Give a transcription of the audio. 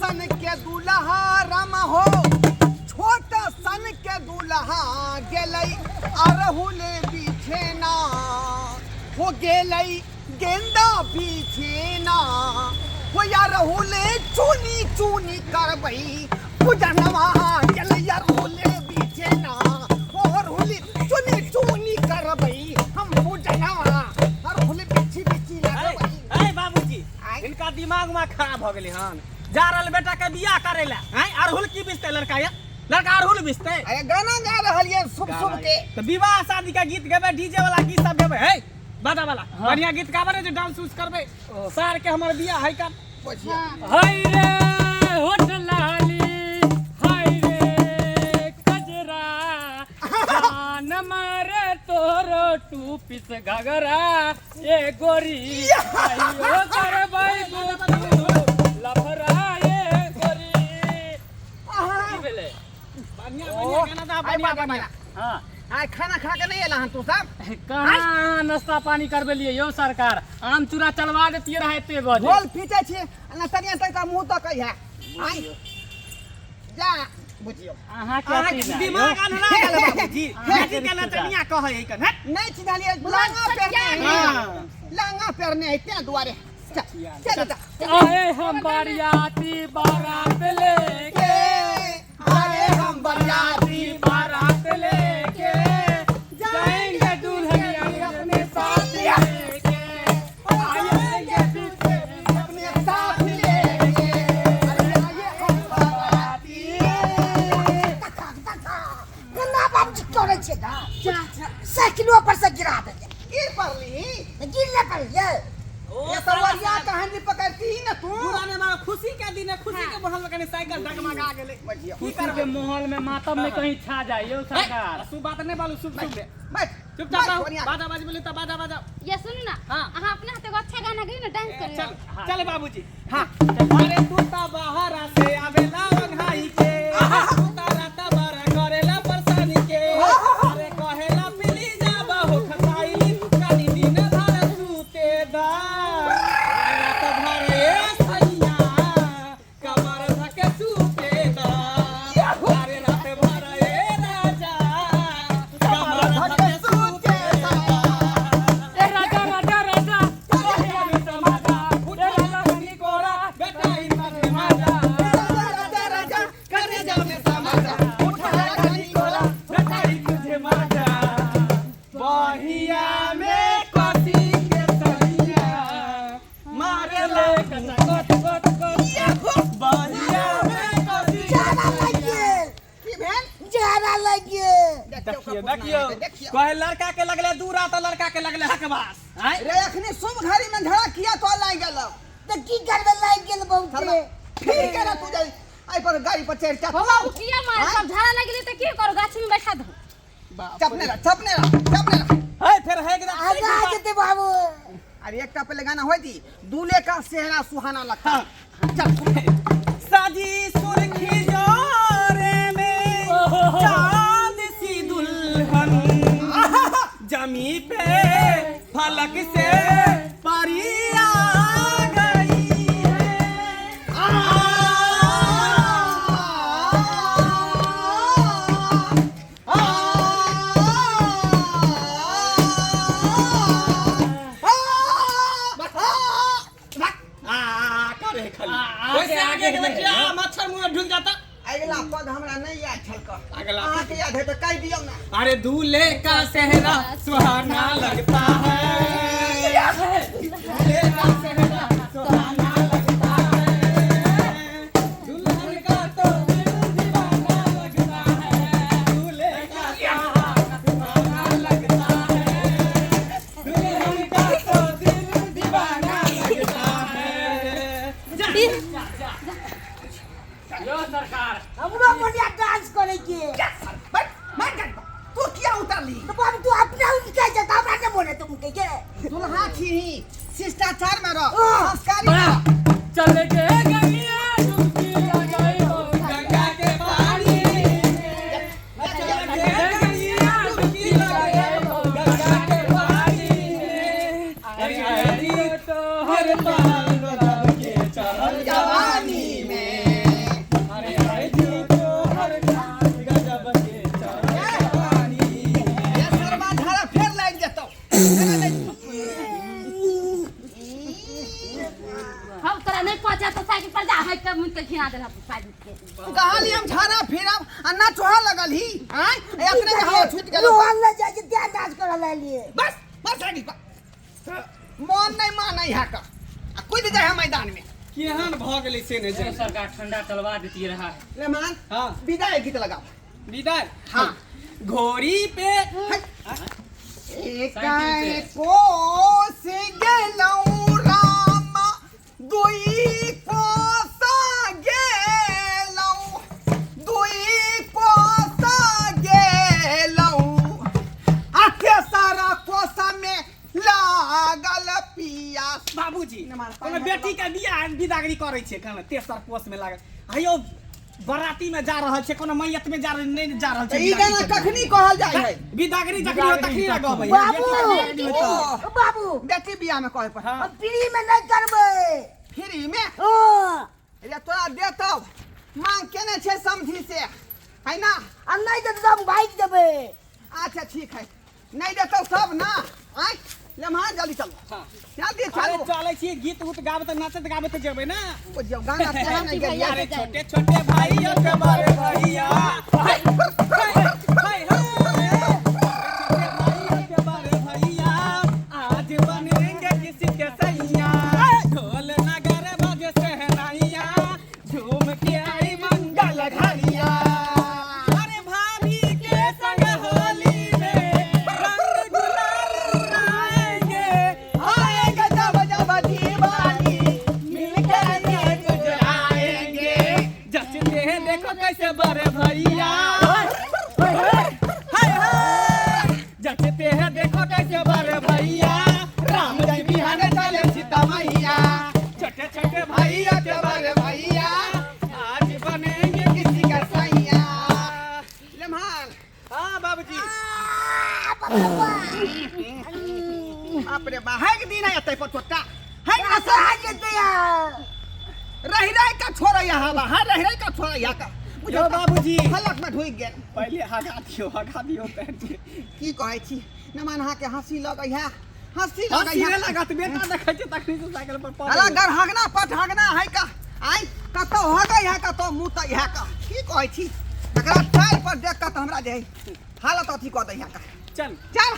सन के दुल्हा राम हो, छोट सन के दुल्हा गेलै अरहुल बिछेना, हो गेलै गेंदा बिछेना, हो अरहुल चुनी चुनी करबै पूजनवा, गेलै अरहुल बिछेना, हो अरहुल चुनी चुनी करबै हम पूजनवा, अरहुल बिछी बिछी लगबै। अरे बाबूजी, आँय? इनका दिमाग में खराब हो गेलै हन। जा रहल बेटा के बियाह करे ला, आँय? अड़हुल की बिचते लड़का? या लड़का अड़हुल बिचते? अरे गाना गा रहल ये शुभ शुभ के। तो विवाह शादी का गीत गेबै, डीजे वाला गीत सब गेबै। हे बाजा वाला, बढ़िया गीत गाबै ने जे डांस उस करबै। सार के हमर बियाह है का। बुझिया। हाय रे होठ लाली, हाय रे कजरा, जान मारे तोरो टू पीस घगरा, ए गोरी आइयो करबै तू लफड़ा, ए गोरी। की भेलै? बढ़िया बढ़िया गाना दा, आइ बढ़िया बाबा बढ़िया। हाँ। आइ खाना खा के नहीं एला हन तू सब? कहाँ नाश्ता पानी करबेलियै यौ सरकार? आम चूड़ा चलवा देतियै रहै एते बजे। ढोल पीटे छी आ नचनिया तक मुंह तक है। आइ जा बुझियो। अहाँके अहाँके अथी ना दिमाग यौ। अनला गेल बाबूजी। अहाँके बेटी के नचनिया कहै है कन, हट। नहीं चिन्हलियै, लांगा पेरने है। हाँ। लांगा पेरने है तें दुआरे। चल चल जा। आए हम बरियाती बारात लेके, आए हम बरियाती बारात लेके जाएंगे दुल्हनिया अपने साथ लेके, आएंगे पीछे अपने साथ लेके, अरे आए हम बरियाती। केना बाबूजी करै छै गा, साइकिलो पर से गिरा देतै। गिर पड़ली? गिर नहि पड़लियै। ओ ये सवरिया कहानी पकड़ती ही ना तू। पूरा ने मारा खुशी के दिन है, खुशी के माहौल में कनी साइकिल डगमगा गेलै। बुझियो। की खुशी करबै के माहौल में मातम में कहीं छा जाए यौ सरकार। सु बात नहीं बालू, सुब सुब बैठ। चुपचाप बैठ, रहो। बढ़िया। बाजा बाजी बोली तो बाजा बाजा। ये सुनू ना। हाँ। अहाँ अपना हाथे एगो अच्छा गाना गाइयो ना, डांस करियो। चल चल बाबूजी। हाँ, अरे तू ता बाहर से आवेला वंघाई के, तू ता रात भर करेला परेशानी के, अरे कहेला मिली जाबा हो खसाइली, कनी दिन भर सूते दा, रात भर ए सैया कमर धके सूते दा, अरे रात भर ए राजा कमर धके सूते दा। ए राजा राजा राजा, बहिया में समाजा, ए राजा हनी कोरा बेटा ही तुझे माजा, राजा राजा करे जल में समाजा, उठा हनी कोरा बेटा ही तुझे माजा, बहिया में कसी के सैया मारे ले कचा कच कच कच। बहिया में कसी। जाड़ा लागि गेल। की भेल? जाड़ा लागि गेल। देखियो देखियो, देखियो। कहे लड़का के लगले दूरा तो लड़का के लगले हकबास। आय रे अखनी शुभ घड़ी में झड़ा किया तो लागि गेल। तऽ की करबै, लागि गेल बहुते। ठीक है ना, तू जाई आई पर गाड़ी पर चढ़ जा। हो बाबू, किया मारे सब झाड़ा लागि गेलै तऽ की करू? गाछी में बैठा दो। चपने रह, चपने रह, चपने रह। है फिर है एकदम। आगा जेतै बाबू। अरे एकटा पहले गाना होय दी, दूल्हे का सेहरा सुहाना लगता। चल। साजी सुर्खी जोरे में चांद सी दुल्हन, जमी पे फलक से परी आ गई है। आ, आ, आ, करे खाली आ, वैसे आगे, आगे आगे के नहीं, देखिए, मच्छर मुंह में ढुक जाता। अगला पद हमरा नहीं याद छल क। अगला पद। अहाँके याद है तऽ कहि दियौ ना। अरे दूल्हे का सेहरा सुहाना लगता है, दूल्हे का सेहरा सुहाना लगता है, दुल्हन का तो दिल दीवाना लगता है, दूल्हे का सेहरा सुहाना लगता है, दुल्हन का तो दिल दीवाना लगता है। जा जा जा। यौ सरकार। हमरो बढ़िया डांस करे के। बैठ, मार गाड़ी पर। तू किया उतरली? तऽ बाबू तू अपना उनके छै तऽ हमरा नहि बोले तुम के। दुल्हा छी, शिष्टाचार में रह, हाँ। संस्कारी में रह। चल के गंगिया डुबकी लगाई हो गंगा के पानी में चल के गंगिया डुबकी लगाई हो गंगा के पानी में, अरे अरे तो हर पाल बदल के चढ़ल जवानी में। के घिना देलक पाइप के। कहली हम झाड़ा फिरब आ ना चोहा लगल ही आय अपने के हवा छूट गेल। लोहन ले जाइ छै तें नाच करऽ लगलियै। बस बस आगे बस। मन नहीं मानै है का आ कूद जाय है मैदान में। केहन भऽ गेलै से नहि यौ जानि। सरकार ठंडा चलवा देतियै रहा। ले मान। हाँ। विदाई गीत लगाओ। विदाई। हाँ। घोड़ी पे एक साइकिल से। कोस गेलौं रामा दुई कोसा गेलौं दुई कोसा गेलौं आ तेसर कोसा में लागल पियास। बाबूजी नमाज कोनो बेटी के बियाह विदागरी करै छै कहना तेसर कोस में लागल हयो बराती में जा रहल छै कोनो मैयत में जा रहल नहीं जा रहल छै। ई गाना कखनी कहल जाइ है? विदागरी जखनी हो तखनी ना गबै। बाबू। ओ, ओ बाबू बेटी बियाह में कहे पर। हाँ। हम फ्री में नहीं करबै। फ्री में? ओ रे तोरा देतौ मांग केने छै समझी से है ना? आ नहीं देतौ तऽ हम भागि देबै। अच्छा ठीक है नहीं देतौ सब ना आय लेमहा जल्दी चलो। हाँ। जल्दी अरे चलो। चलै छी गीत उत गाबत नाचत गाबत जेबै ना। ओ जो गाना तेरा नहीं गेलियै। अरे छोटे छोटे भाइयों के बड़े भैया हाय, हाय, हाय, हाय। छोटे भाइयों के बड़े भैया आज बनेंगे किसी के सैया ढोल नगर बजे सहनाइया झूम के आई मंगल घड़िया अरे भाभी के संग होली में रंग गुलाल उड़ाएंगे आएगा जब जब दीवानी मिलकर ये गुजराएंगे जचते हैं देखो कैसे बड़े भैया हाय हाय जचते हैं देखो कैसे बड़े भैया राम जी बिहान चले सीता मैया छोटे छोटे भैया के बड़े भैया आज बनेंगे किसी का सैया। लेमहान। हाँ बाबूजी। बाप रे बा है के दिन है एतै पर छोटा है ना? कहाँ जेतै यार? रहि रहि का छोड़ैया हवा हाँ रहि रहि का छोड़ैया का। यो बाबूजी। हलक में ढुकि गेल। पहले हगा दियो पैर के। की कहै छी नमान अहाँ के हंसी लगै है हंसी लगै हंसी है। नहि लागत बेटा देखै छै तखनी से साइकिल पर पड़ल। अला गर हगना पट हगना है का आइ कतौ हगै है कतौ मुतै है का। की कहै छी तकरा टाइल पर देख कऽ तऽ हमरा जे है हालत अथी कऽ दै है का। चल चल।